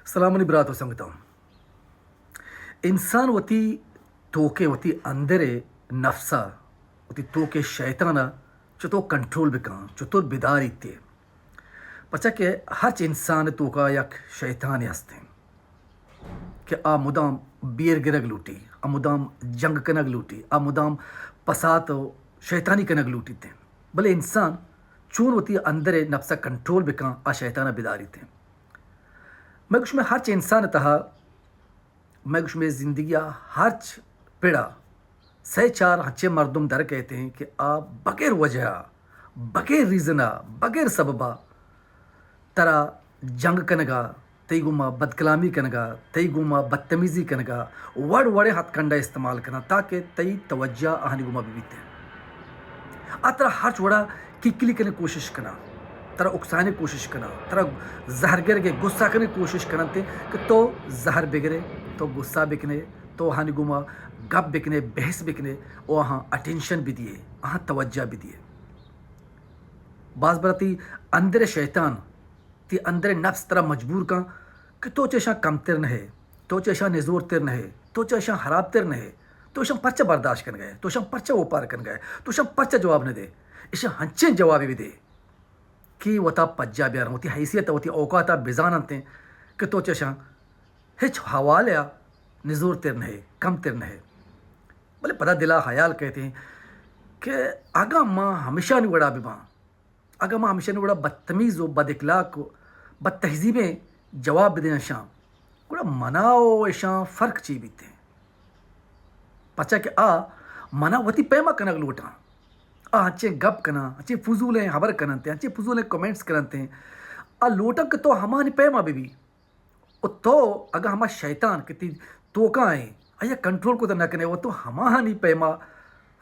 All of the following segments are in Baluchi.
سلام منی برات و سنگتاں۔ انسان وتی توکے، وتی اندرے نفسا، وتی توکے شیطانا چطور کنٹرول بکن، چطور بداریتے؟ پرچا کہ ہرچ انسان توکا یک شیطانے ہستیں کہ آ مدام بیر گرگ لوٹی، آ مدام جنگ کنگ لوٹی، آ مدام پسات و شیطانی کنگ لوٹیتے۔ بلے انسان چون وتی اندرے نفسا کنٹرول بکن، آ شیطانا بداریتے؟ مئے گوشمئے ہرچ انسان ء تہا، مئے گوشمئے زندگی ء ہرچ پڑا سئے چار ہنچیں مردم در کئیت انت کہ آ بغیر وجہ ء، بغیر ریزن ء، بغیر سبب ء ترا جنگ کنگ ء، تئی گوما بدکلامی کنگ ء، تئی گوما بدتمیزی کنگ ء، وڑ وڑیں ہتھکنڈہ استعمال کناں تاکہ تئی توجہ آہانی گوما بہ بیت۔ آ ترا ہرچ وڑا کیکلی کنگ کوشش کناں، ترا اکسائینگ کوشش کناں، ترا زہر گرگ ء غصہ کنگ کوشش کننت کہ تو زہر بگرے، تو غصہ بکنے، تو آہانی گوما گپ بکنے، بحث بکنے، و آہاں اٹینشن بدیے، آہاں توجہ بدیے۔ باز برا تئی اندر شیطان، تئی اندر نفس ترا مجبور کن کہ تو چہ اشاں کمتر نہ ئے، تو چہ اشاں نزورتر نہ ئے، تو چہ اشاں خرابتر نہ ئے، تو اشاں پرچہ برداشت کنگ ء ئے، تو اشاں پرچہ اوپار کنگ ء ئے، تو اشاں پرچہ جواب نہ دے، اشاں ہنچیں جوابے بدے کہ وتا پجا بیارن، وتی حیثیت ء وتی اوقات ء بزاننت کہ تو چہ اشاں ہچ حوالے ء نزورتر نہ ئے، کمتر نہ ئے۔ بلے پدا دل ء خیال کئیت کہ اگاں ما ہمیشانی وڑا بباں، اگاں ما ہمیشانی وڑا بدتمیز و بد اخلاق و بد تہذیبیں جواب بدیں اشاں، گڑا منا و اشاں فرق چی بیت؟ پرچا کہ آ منا وتی پیما کنگ لوٹاں۔ آ انچیں گپ کناں، انچیں فضولیں ہبر کننت، انچیں فضولیں کمنٹس کننت۔ آ لوٹاں کہ تو ہمانی پیما بہ بی۔ و تو اگاں ہما شیطان کہ تئی توکا ایں، آئی ء کنٹرول کت نہ کنے و تو ہماہانی پیما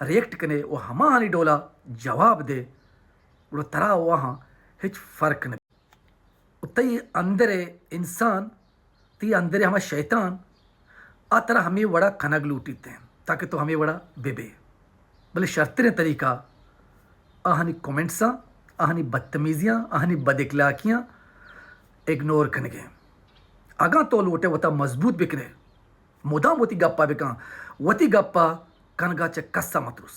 ریئیکٹ کنے و ہماہانی ڈولا جواب دے، گڑا ترا و آہاں ہچ فرق نہ بی۔ و تئی اندر ء انسان، تئی اندر ء ہما شیطان، آ ترا ہمے وڑا کنگ لوٹیت انت تاکہ تو ہمے وڑا بہ بے۔ بلے شرتریں طریقہ آہانی کمنٹساں، آہانی بدتمیزیاں، آہانی بد اخلاقیاں اگنور کنگیں۔ اگاں تو لوٹے وتا مضبوط بکنے، مدام وتی گپا بکن، وتی گپا کنگا چہ کسا مترس۔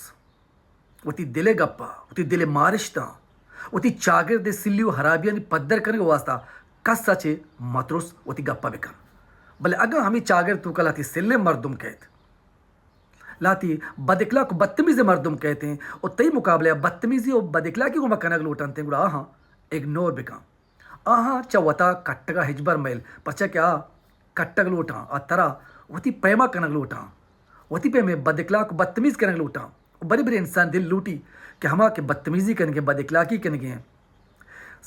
وتی دل ء گپا، وتی دل ء مارشتاں، وتی چاگرد ء سلی و خرابیانی پدر کنگ واسطہ کس ء چہ مترس، وتی گپا بکن۔ بلے اگاں ہمے چاگرد توکا لہتی سلیں مردم کئیت، لہتی بد اخلاق و بدتمیز مردم کئیت و تئی مقابلہ ء بدتمیزی و بد اخلاقی گوما کنگ لوٹنت، گڑا آہاں اگنور بکن۔ آہاں چہ وتا کٹگا ہچبر مئیل، پرچا کہ آ کٹگ لوٹاں، آ ترا وتی پیما کنگ لوٹاں، وتی پیمے بد اخلاق و بدتمیز کنگ لوٹاں۔ و برے برے انسان دل لوٹی کہ ہما کہ بدتمیزی کنگیں، بد اخلاقی کنگیں،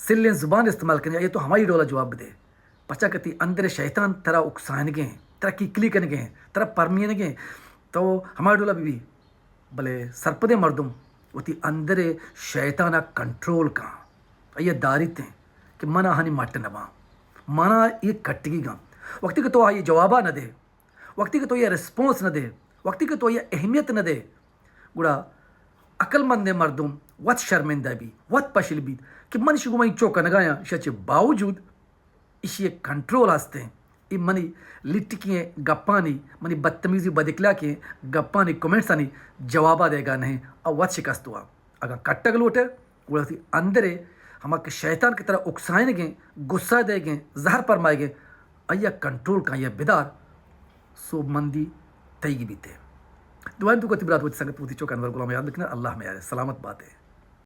سلیں زبان استعمال کنگیں، آئی تو ہمائی ڈولا جواب بدے۔ پرچا کہ تئی اندر شیطان ترا اکسائنگیں، ترا کیکلی کنگیں، ترا پرمینگیں، تو ہمائی ڈولا بہ بی۔ بلے سرپدیں مردم وتی اندر ء شیطان ء کنٹرول کن، آئی ء داریت انت کہ من آہانی مٹ نہ باں، من ء اے کٹگی گاں۔ وقتی کہ تو آئی ء جوابا نہ دے، وقتی کہ تو آئی ء ریسپانس نہ دے، وقتی کہ تو آئی ء اہمیت نہ دے، گڑا عقل مندیں مردم وت شرمندہ بی، وت پشل بیت کہ من اشی گوما انچو کنگایاں، اشی ء چہ باوجود ایشی ء کنٹرول ہست انت۔ اے منی لٹکی ئیں گپانی، منی بدتمیزی و بد اخلاقی ئیں گپانی کمنٹسانی جوابا دئیگا نہ انت، آ وت شکست وا۔ اگاں کٹگ لوٹئے، گڑا وتی اندر ء ہما کہ شیطان کہ ترا اکسائینگیں، غصہ دئیگیں، زہر پرمائیگیں، آئی ء کنٹرول کن، آئی ء بدار، سوبمندی تئیگ بیت۔ دعائیں تو کتی برات وتی سنگت وتی چوک انور غلام یاد بکنئے۔ اللہ میارے، سلامت باتے۔